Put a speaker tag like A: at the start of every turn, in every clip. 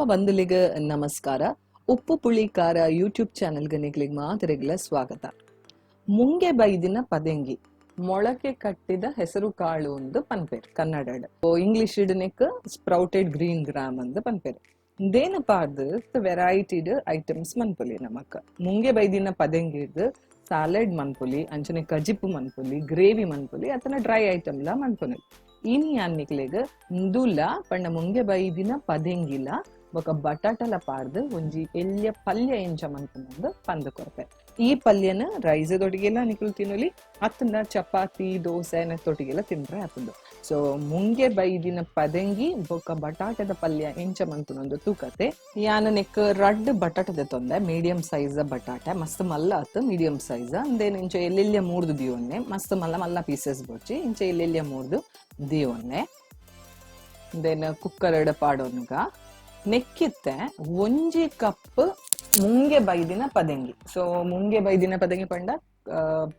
A: ಬಂಧುಲಿಗ ನಮಸ್ಕಾರ. ಉಪ್ಪು ಪುಳಿ ಖಾರ ಯೂಟ್ಯೂಬ್ ಚಾನೆಲ್ಗೆ ನಿಗ್ಲಿಗ್ ಮಾತರೆಗ್ಲ ಸ್ವಾಗತ. ಮುಂಗೆ ಬೈದಿನ ಪದೆಂಗಿ ಮೊಳಕೆ ಕಟ್ಟಿದ ಹೆಸರು ಕಾಳು ಒಂದು ಪನ್ಪೇರ್ ಕನ್ನಡ, ಇಂಗ್ಲಿಷ್ ನೆಕ್ ಸ್ಪ್ರೌಟೆಡ್ ಗ್ರೀನ್ ಗ್ರಾಮ್ ಅಂದ್ ಪನ್ಪೇರ್. ದೇನಪಾರ್ದ್ ವೆರೈಟಿಡ್ ಐಟಮ್ಸ್ ಮನ್ಪೊಲಿ ನಮಕ್. ಮುಂಗೆ ಬೈದಿನ ಪದೆಂಗಿರ್ದು ಸಾಲೆಡ್ ಮನ್ಪೊಲಿ, ಅಂಚನೆ ಕಜಿಪು ಮನ್ಪೊಲಿ, ಗ್ರೇವಿ ಮನ್ಪೊಲಿ, ಅತನ ಡ್ರೈ ಐಟಮ್ ಲ ಮನ್ಪೊಲಿ. ಇನಿ ಯಾನ್ ಇಂದುಲ ಪಂಡ ಮುಂಗೆ ಬೈದಿನ ಪದೆಂಗಿಲ ಬೊಕ ಬಟಾಟಲ ಪಾರ್ದ್ ಒಂಜಿ ಎಲ್ಯ ಪಲ್ಯ ಎಂಚ ಮನ್ಪುನಂದು ಪಂದ್ ಕೊರ್ಪೆ. ಈ ಪಲ್ಯನ ರೈಸ್ ದೊಟ್ಟಿಗೆಲ್ಲ ನಿಕುಲು ತಿನ್ನೊಲಿ, ಅತ್ತಂಡ ಚಪಾತಿ ದೋಸೆ ತೊಟ್ಟಿಗೆಲ್ಲ ತಿಂದ್ರೆ ಆಪುಂಡು. ಸೊ ಮುಂಗೆ ಬೈದಿನ ಪದೆಂಗಿ ಬೊಕ ಬಟಾಟದ ಪಲ್ಯ ಎಂಚ ಮನ್ಪುನಂದು ತೂಕತೆ. ಯಾನ್ ನೆಕ್ ರಡ್ಡ್ ಬಟಾಟದ ತೊಂದೆ, ಮೀಡಿಯಂ ಸೈಜ್ ಬಟಾಟೆ, ಮಸ್ತ್ ಮಲ್ಲ ಅತ್ ಮೀಡಿಯಂ ಸೈಜ್ ಅಂದೇನು ಇಂಚ ಎಲ್ಲೆಲ್ಲಿಯ ಮೂರ್ದು ದಿಯೊನ್ನೆ, ಮಸ್ತ್ ಮಲ್ಲ ಮಲ್ಲ ಪೀಸಸ್ ಬೊಚ್ಚಿ ಇಂಚ ಎಲ್ಲೆಲ್ಲಿಯ ಮೂರ್ದು ದಿಯೊನ್ನೆ. Then cooker ಪಾಡೊನ್ಗ ನೆಕ್ಕಿತ್ತೆ ಒಂಜಿ ಕಪ್ ಮುಂಗೆ ಬೈದಿನ ಪದೆಂಗಿ. ಸೊ ಮುಂಗೆ ಬೈದಿನ ಪದೆಂಗಿ ಪಂಡ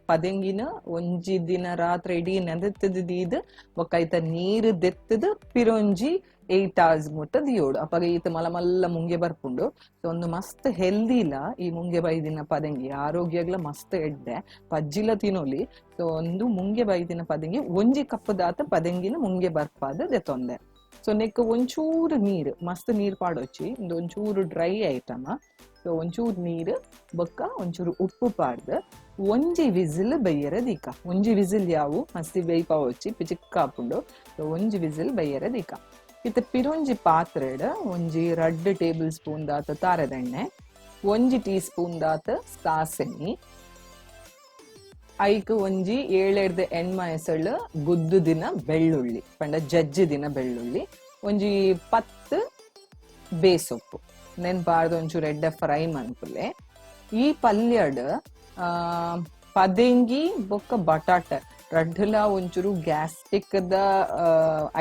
A: ಪದೆಂಗಿನ ಒಂಜಿ ದಿನ ರಾತ್ರಿ ಇಡೀ ನೆದತ್ತದ ದೀದ್ ಬೊಕ್ಕ ಐತ ನೀರು ದೆತ್ತದ ಪಿರೊಂಜಿ 8 ಅವರ್ಸ್ ಮುಟ್ಟ ದಿಯೋಡು. ಅಪಗ ಈತ ಮಲ್ಲ ಮಲ್ಲ ಮುಂಗೆ ಬರ್ಪುಂಡು. ಸೊ ಒಂದು ಮಸ್ತ್ ಹೆಲ್ದಿ ಇಲ್ಲ ಈ ಮುಂಗೆ ಬೈದಿನ ಪದೆಂಗಿ, ಆರೋಗ್ಯಗ್ಲ ಮಸ್ತ್ ಎಡ್ಡೆ, ಪಜ್ಜಿಲ ತಿನೊಲಿ. ಸೊ ಒಂದು ಮುಂಗೆ ಬೈದಿನ ಪದೆಂಗಿ ಒಂಜಿ ಕಪ್ ದಾತ ಪದೆಂಗಿನ ಮುಂಗೆ ಬರ್ಪಾದ ದೆತ್ತೊಂದೆ. ಸೊ ನೆಕ್ ಒಂಚೂರು ನೀರು, ಮಸ್ತ್ ನೀರು ಪಾಡೊಚ್ಚಿ, ಇಂದು ಒಂಚೂರು ಡ್ರೈ ಐಟಮ್. ಸೊ ಒಂಚೂರು ನೀರು ಬೊಕ್ಕ ಒಂಚೂರು ಉಪ್ಪು ಪಾಡ್ದು ಒಂಜಿ ವಿಸಿಲ್ ಬೈಯರ ದೀಕ. ಒಂಜಿ ವಿಸಿಲ್ ಯಾವು ಮಸ್ತಿ ಬೇಯ್ಪಾವೊಚ್ಚಿ ಪಿಚಿಕ್ಕ ಆಪುಂಡು. ಸೊ ಒಂಜಿ ವಿಸಿಲ್ ಬೈಯರ ದೀಕ. ಇತ್ತ ಪಿರೊಂಜಿ ಪಾತ್ರೆಡ್ ಒಂಜಿ 2 ಟೇಬಲ್ ಸ್ಪೂನ್ ದಾತ ತಾರೆದೆಣ್ಣೆ, ಒಂಜಿ ಟೀ ಸ್ಪೂನ್ ದಾತ ಸಾಸೆನಿ, ಐಕ್ ಒಂಜಿ 7 ಎಣ್ಮ ಎಸಳು ಗುದ್ದು ದಿನ ಬೆಳ್ಳುಳ್ಳಿ ಪಂಡ ಜಜ್ಜಿ ದಿನ ಬೆಳ್ಳುಳ್ಳಿ, ಒಂಜಿ 10 ಬೇಸೊಪ್ಪು ನೆನ್ಪಾರ್ದು ಒಂಚೂರು ಎಡ್ಡೆ ಫ್ರೈ ಮನ್ಪುಲೆ. ಈ ಪಲ್ಯಡ್ ಪದೆಂಗಿ ಬೊಕ್ಕ ಬಟಾಟೆ ರಡ್ಡುಲ ಒಂಚೂರು ಗ್ಯಾಸ್ಟ್ರಿಕ್ the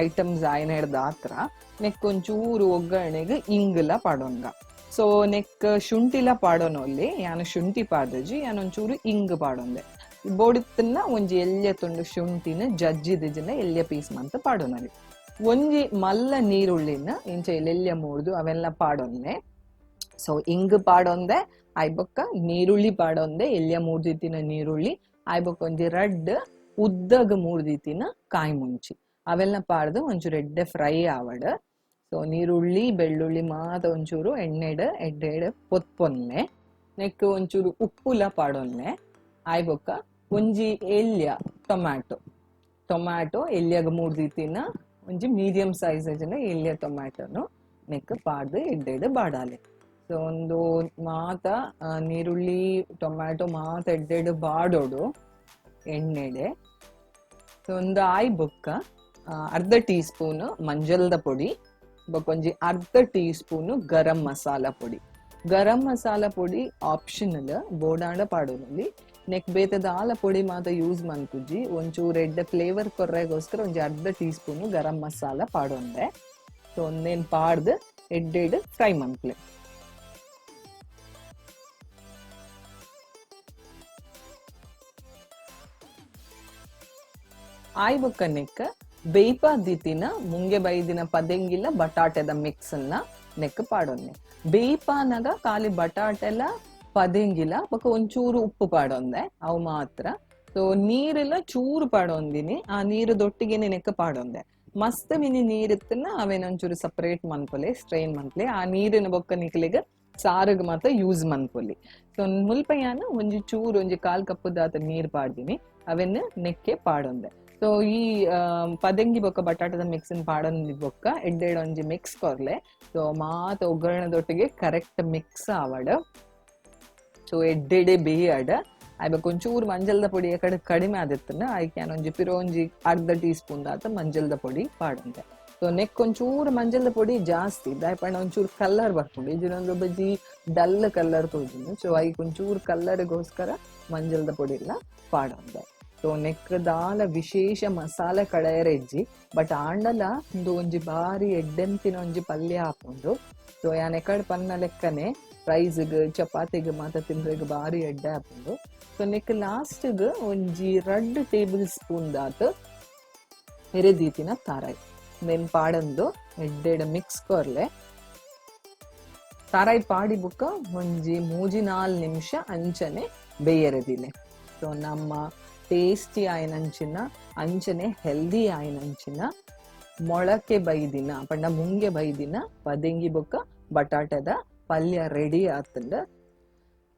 A: items ಆಯ್ನ ಹಿಡ್ದ ಆತ್ರ ನೆಕ್ ಒಂಚೂರು ಒಗ್ಗರಣೆಗೆ ಇಂಗುಲ ಪಾಡೊನ್ಗ. ಸೊ ನೆಕ್ ಶುಂಠಿಲ ಪಾಡೋನಲ್ಲಿ ಯಾನು ಶುಂಠಿ ಪಾಡಜಿ, ಯಾನ್ ಒಂಚೂರು ಇಂಗ್ ಪಾಡೊಂದೆ. ಬೋಡಿತ್ತನ್ನ ಒಂಜಿ ಎಲ್ಯ ತುಂಡು ಶುಂಠಿನ ಜಜ್ಜಿದಿಜಿನ ಎಲ್ಯ ಪೀಸ್ ಮಂತ ಪಾಡೊನಲ್ಲಿ. ಒಂಜಿ ಮಲ್ಲ ನೀರುಳ್ಳಿನ ಇಂಚ ಎಲ್ಲೆಲ್ಯ ಮೂರ್ದು ಅವೆಲ್ಲ ಪಾಡೊನ್ನೆ. ಸೊ ಇಂಗ್ ಪಾಡೊಂದೆ, ಆಯ್ಬೊಕ್ಕ ನೀರುಳ್ಳಿ ಪಾಡೊಂದೆ, ಎಲ್ಯ ಮೂರ್ದಿತ್ತಿನ ನೀರುಳ್ಳಿ, ಆಯ್ಬೊಕ್ಕ ಒಂಜಿ ರಡ್ಡ್ ಉದ್ದಗ ಮೂರ್ದಿತ್ತಿನ ಕಾಯಿ ಮುಂಚಿ ಅವೆಲ್ಲ ಪಾಡ್ದು ಒಂಚೂರು ಎಡ್ಡೆ ಫ್ರೈ ಆವಡ್. ಸೊ ನೀರುಳ್ಳಿ ಬೆಳ್ಳುಳ್ಳಿ ಮಾತ ಒಂಚೂರು ಎಣ್ಣೆಡ್ ಎಡ್ಡೆಡ್ ಪೊತ್ಪೊನ್ನೆ. ನೆಕ್ ಒಂಚೂರು ಉಪ್ಪುಲ ಪಾಡೊನ್ನೆ. ಆಯ್ಬೊಕ್ಕ ಒಂಜಿ ಎಲ್ಯ ಟೊಮ್ಯಾಟೊ, ಟೊಮ್ಯಾಟೊ ಎಲ್ಯಗ ಮೂರ್ದಿತ್ತಿನ ಒಂಜಿ ಮೀಡಿಯಂ ಸೈಜ್ ಅಜಿನ ಎಲ್ಯ ಟೊಮ್ಯಾಟೊನು ನೆಕ್ ಪಾಡ್ದು ಎಡ್ಡೆಡ್ ಬಾಡಾಲೆ. ಸೊ ಒಂದು ಮಾತ ನೀರುಳ್ಳಿ ಟೊಮ್ಯಾಟೊ ಮಾತ ಎಡ್ಡೆಡ್ ಬಾಡೋಡು ಎಣ್ಣೆಡೆ. ಸೊ ಒಂದು ಆಯ್ ಬೊಕ್ಕ ಅರ್ಧ ಟೀ ಸ್ಪೂನ್ ಮಂಜಲ್ದ ಪೊಡಿ, ಬೊಕ್ಕ ಒಂಜಿ ಅರ್ಧ ಟೀ ಸ್ಪೂನ್ ಗರಂ ಮಸಾಲ ಪೊಡಿ. ಗರಂ ಮಸಾಲ ಪೊಡಿ ಆಪ್ಷನಲ್, ಬೋಡಾಂಡ ಪಾಡೋನಲ್ಲಿ. ನೆಕ್ ಬೇತದಾಲ ಪೊಡಿ ಮಾತ ಯೂಸ್ ಮನ್ಪುಜಿ, ಒಂಚೂರು ಎಡ್ಡೆ ಫ್ಲೇವರ್ ಕೊರ್ರೆಗೋಸ್ಕರ ಒಂಜಿ ಅರ್ಧ ಟೀ ಸ್ಪೂನ್ ಗರಂ ಮಸಾಲ ಪಾಡೊಂದೆ. ಸೊ ಒಂದೇನ್ ಪಾಡ್ದು ಎಡ್ಡೆಡ್ ಫ್ರೈ ಮನ್ಪ್ಲೆ. ಆಯ್ ಬೊಕ್ಕ ನೆಕ್ ಬೇಯ್ಪಾದಿತ್ತಿನ ಮುಂಗೆ ಬೈದಿನ ಪದೆಂಗಿಲ ಬಟಾಟೆದ ಮಿಕ್ಸ್ ಅನ್ನ ನೆಕ್ ಪಾಡೊನ್ನೆ. ಬೇಯ್ಪಾನಗ ಖಾಲಿ ಬಟಾಟೆಲ ಪದೆಂಗಿಲ ಬೊಕ್ಕ ಒಂಚೂರು ಉಪ್ಪು ಪಾಡೊಂದೆ ಅವು ಮಾತ್ರ. ಸೊ ನೀರೆಲ್ಲ ಚೂರು ಪಾಡೊಂದಿನಿ, ಆ ನೀರು ದೊಟ್ಟಿಗೆನೆ ನೆಕ್ ಪಾಡೊಂದೆ. ಮಸ್ತ್ ಮಿನಿ ನೀರಿತ್ತನ್ನ ಅವೇನೊಂಚೂರು ಸಪರೇಟ್ ಮನ್ಪೊಲೆ, ಸ್ಟ್ರೈನ್ ಮನ್ಪೊಲೆ. ಆ ನೀರಿನ ಬೊಕ್ಕ ನಿಕ್ಲೆಗ್ ಸಾರುಗ್ ಮಾತ್ರ ಯೂಸ್ ಮನ್ಪೊಲಿ. ಸೊ ಮುಲ್ಪಯಾನ ಒಂಜಿ ಚೂರು ಒಂಜಿ ಕಾಲ್ ಕಪ್ಪುದಾತ ನೀರ್ ಪಾಡ್ದಿನಿ, ಅವೆನ್ ನೆಕ್ಕೆ ಪಾಡೊಂದೆ. ಸೊ ಈ ಪದೆಂಗಿ ಬೊಕ್ಕ ಬಟಾಟದ ಮಿಕ್ಸ್ ಪಾಡೊಂದಿ ಬೊಕ್ಕ ಎಡ್ಡೆಡ್ ಒಂಜಿ ಮಿಕ್ಸ್ ಕೊರ್ಲೆ. ಸೊ ಮಾತ ಒಗ್ಗರಣೆದೊಟ್ಟಿಗೆ ಕರೆಕ್ಟ್ ಮಿಕ್ಸ್ ಆವಡ್. ಸೊ ಎಡ್ಡೆಡೆ ಬೇಯಡ್. ಆಯ್ಬೊಕ್ಕ ಒಂಚೂರು ಮಂಜಲ್ದ ಪೊಡಿ ಕಡೆ ಕಡಿಮೆ ಆದಿತ್ತನ ಐಕ್ ಯಾನ್ ಒಂಜಿ ಪಿರ ಒಂಜಿ ಅರ್ಧ ಟೀ ಸ್ಪೂನ್ ದಾತ ಮಂಜಲ್ದ ಪೊಡಿ ಪಾಡೊಂದೆ. ಸೊ ನೆಕ್ ಒಂಚೂರು ಮಂಜಲ್ದ ಪೊಡಿ ಜಾಸ್ತಿ ದಾಯೆ ಪಂಡ ಒಂಚೂರು ಕಲರ್ ಬರ್ಪುಂಡು, ಇಜಿನೊಂದು ಬಜ್ಜಿ ಡಲ್ ಕಲರ್ ತೋಜುಂಡು. ಸೊ ಐಕ್ ಒಂಚೂರು ಕಲರ್ಗೋಸ್ಕರ ಮಂಜಲ್ದ ಪೊಡಿ ಎಲ್ಲ ಪಾಡೊಂದೆ. ಸೊ ನೆಕ್ ದಾಲ ವಿಶೇಷ ಮಸಾಲೆ ಕಳೆಯರ ಇಜ್ಜಿ, ಬಟ್ ಆಂಡಲ ಉಂದು ಒಂಜಿ ಬಾರಿ ಎಡ್ಡೆಂತಿನ ಒಂಜಿ ಪಲ್ಯ ಆಪುಂಡು. ಸೊ ಯಾನ್ ಎಕಡೆ ಪನ್ನ ಲೆಕ್ಕನೆ ರೈಸ್ಗ್ ಚಪಾತಿಗ್ ಮಾತ ತಿಂದ್ರೆಗ್ ಬಾರಿ ಎಡ್ಡೆ ಆಪುಂಡು. ಸೊ ನೆಕ್ ಲಾಸ್ಟ್ಗ್ ಒಂಜಿ 2 ಟೇಬಲ್ ಸ್ಪೂನ್ ದಾತ್ ಎರೆದೀತಿನ ತಾರಾಯಿ ನೆನ್ ಪಾಡೊಂದು ಎಡ್ಡೆಡ್ ಮಿಕ್ಸ್ ಕೊರ್ಲೆ. ತಾರಾಯಿ ಪಾಡಿ ಬುಕ್ಕ ಒಂಜಿ ಮೂಜಿ ನಾಲ್ ನಿಮಿಷ ಅಂಚನೆ ಬೇಯರದಿಲೆ. ಸೊ ನಮ್ಮ ಟೇಸ್ಟಿ ಆಯಿನಂಚಿನ ಅಂಚನೆ ಹೆಲ್ದಿ ಆಯಿನಂಚಿನ ಮೊಳಕೆ ಬೈದಿನ ಪಂಡ ಮುಂಗೆ ಬೈದಿನ ಪದೆಂಗಿ ಬೊಕ್ಕ ಬಟಾಟದ ಪಲ್ಯ ರೆಡಿ ಆತಂಡ.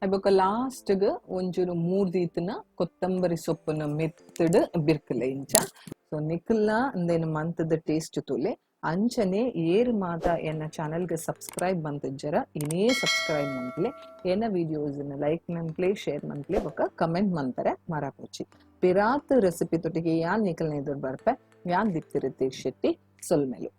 A: ಬೊಕ್ಕ ಲಾಸ್ಟ್ ಒಂಚೂರು ಮೂರ್ದೀತನ ಕೊತ್ತಂಬರಿ ಸೊಪ್ಪುನ ಮೆತ್ತಡ್ ಬಿರ್ಕಲೆ ಇಂಚ. ಸೊ ನಿಕಲ್ನ ಅಂದೇನು ಮಂತದ ಟೇಸ್ಟ್ ತೂಲೆ. ಅಂಚನೆ ಏರ್ ಮಾತ ಎನ್ನ ಚಾನೆಲ್ಗೆ ಸಬ್ಸ್ಕ್ರೈಬ್ ಮಂತಿಜ್ಜರ ಇನೇ ಸಬ್ಸ್ಕ್ರೈಬ್ ಮಂತ್ಲೆ. ಎನ್ನ ವಿಡಿಯೋಸ್ ಲೈಕ್ ಮಂತ್ಲೆ, ಶೇರ್ ಮಂತ್ಲೆ ಬೊಕ್ಕ ಕಮೆಂಟ್ ಮಂತಾರೆ ಮರಪೋಚಿ. ಪಿರಾತ್ ರೆಸಿಪಿ ತೊಟ್ಟಿಗೆ ಯಾನ್ ನಿಕಲ್ನ ಎದುರು ಬರ್ಪೆ. ಯಾನ್ ದೀಪ್ತಿ ರಿತೇಶ್ ಶೆಟ್ಟಿ. ಸೊಲ್ಮೆಲು.